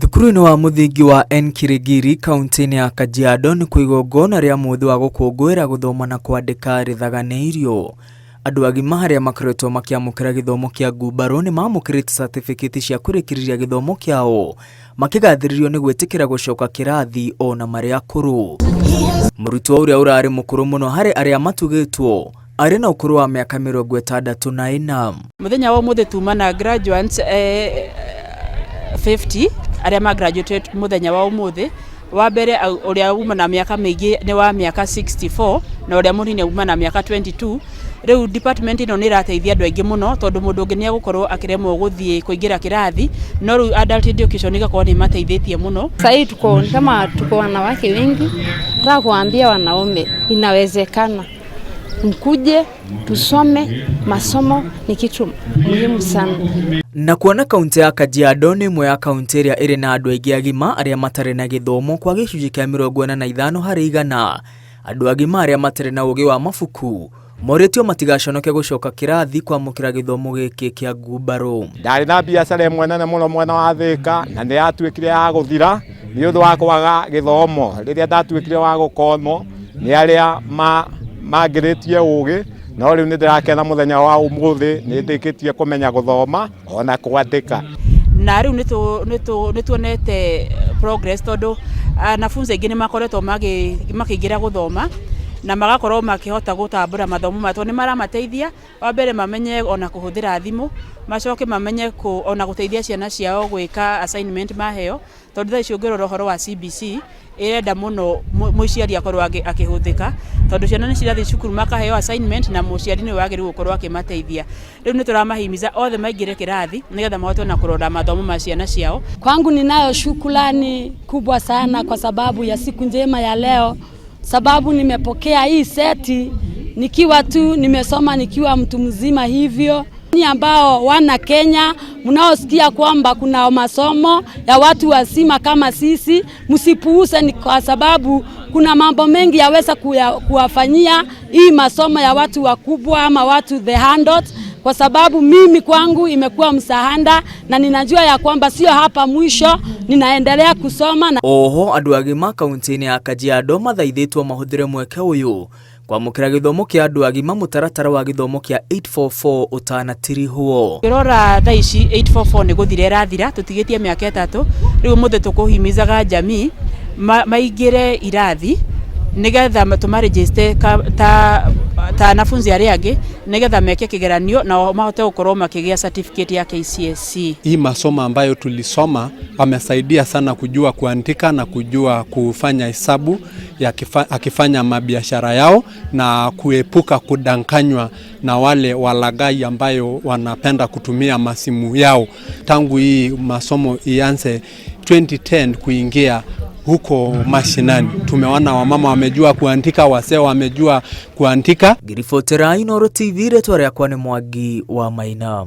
Thukuru-inĩ wa mũthingi wa N Kirigiri kaunti-inĩ ya Kajiado nĩ kwa igongona rĩa mũthĩ wa gũkũngũĩra gũthoma na kwandĩka rĩthaganĩirio. Andũ agima arĩa makoretwo makĩamũkĩra gĩthomo kĩa ngumbarũ nĩ mamũkĩrĩte certificate cia kũrĩkĩrĩria gĩthomo kĩao makĩgathĩrĩrio nĩ gwĩtĩkĩra gũcoka kĩrathi ona marĩ akũrũ. Mũrutwo ũrĩa ũrarĩ mũkũrũ mũno harĩ arĩa matugĩtwo arĩ na ũkũrũ wa mĩaka 64. Muthenya wa umuthi tuma na graduates 50 arĩa ma graduated muthenya wa umuthi. Wa mbere ũrĩa uma na mĩaka mĩingĩ nĩ wa mĩaka 64 na ũrĩa mũnini uma na mĩaka 22. Rĩu department ĩno nĩ ĩrateithia andũ aingĩ mũno, tondũ mũndũ ũngĩ nĩ egũkorwo akĩremwo gũthiĩ kũingĩra kĩrathi, no rĩu adult education ĩgakorwo nĩ ĩmateithĩtie mũno. Sahii tuko kama tuko wanawake wengi, nataka kuwaambia wanaume inawezekana, mkuje tusome, masomo ni kitu muhimu sana. Na kuona kaunti ya Kajiado nĩ ĩmwe ya kaunti ĩrĩa ĩrĩ na andũ aingĩ agima arĩa matarĩ na gĩthomo kwa gĩcunjĩ kĩa 45%, andũ agima arĩa matarĩ na ũgĩ wa mabuku morĩtio matigaconoke gũcoka kĩrathi kwamũkĩra gĩthomo gĩkĩ kĩa ngumbarũ. Ndarĩ na biacara ĩmwe nene mũno mwena wa Thĩka na nĩ yatuĩkire ya gũthira nĩ ũndũ wa kwaga gĩthomo. Rĩrĩa ndatuĩkire wa gũkonwo nĩ arĩa mangĩrĩtie ũgĩ, no rĩu nĩ ndĩrakena mũthenya wa ũmũthĩ nĩ ndĩkĩtie kũmenya gũthoma ona kwandĩka. Na rĩu nĩ tuonete progress, tondũ anafunzi aingĩ nĩ makoretwo makĩingĩra gũthoma na magakorwo makĩhota gũtambũra mathomo maya, tondũ nĩ maramateithia wa mbere mamenye ona kũhũthĩra thimũ, macoke mamenye ona gũteithia ciana ciao gwĩka assignment maheo, tondũ thaa ici ũngĩrora ũhoro wa CBC ĩrenda mũno mũciari akorwo akĩhũthĩka, tondũ ciana nĩ cirathiĩ cukuru makaheo assignment na mũciari nĩwe wagĩrĩirwo gũkorwo akĩmateithia. Rĩu nĩ tũramahimiza othe maingĩre kĩrathi nĩgetha mahote ona kũrora mathomo ma ciana ciao. Kwangu ninayo shukrani kubwa sana kwa sababu ya siku njema ya leo, sababu nimepokea hii seti nikiwa tu nimesoma nikiwa mtu mzima hivyo. Nyinyi ambao wana Kenya mnaosikia kwamba kuna masomo ya watu wazima kama sisi, msipuuze, ni kwa sababu kuna mambo mengi yaweza kuwafanyia hii masomo ya watu wakubwa ama watu the handouts, kwa sababu mimi kwangu imekuwa msaada na ninajua ya kwamba sio hapa mwisho, ninaendelea kusoma na Oho andũ agima kaunti-inĩ ya Kajiado mathaithĩtwo mahũthĩre mweke ũyũ kwamũkĩra gĩthomo kĩa andũ agima mũtaratara wa gĩthomo kĩa 844 ũtanatirihwo. Ũkĩrora thaa ici 844 nĩ gũthira ĩrathira, tũtigĩtie mĩaka 3. Rĩu ũmũthĩ tũkũhimizaga jamii maingĩre irathi nĩgetha tũmarejiste ta anafunzi arĩa angĩ, nĩgetha meke kĩgeranio na mahote gũkorwo makĩgĩa certificate ya KCSE. Hii masomo ambayo tulisoma wamesaidia sana kujua kuandika na kujua kufanya hesabu ya akifanya mabiashara yao na kuepuka kudanganywa na wale walaghai ambayo wanapenda kutumia masimu yao. Tangu hii masomo ianze 2010 kuingia huko mashinani, tumeona wamama wamejua kuandika, wazee wamejua kuandika. Ngiribotera Inooro TV, rĩtwa rĩakwa nĩ Mwangi wa Maina.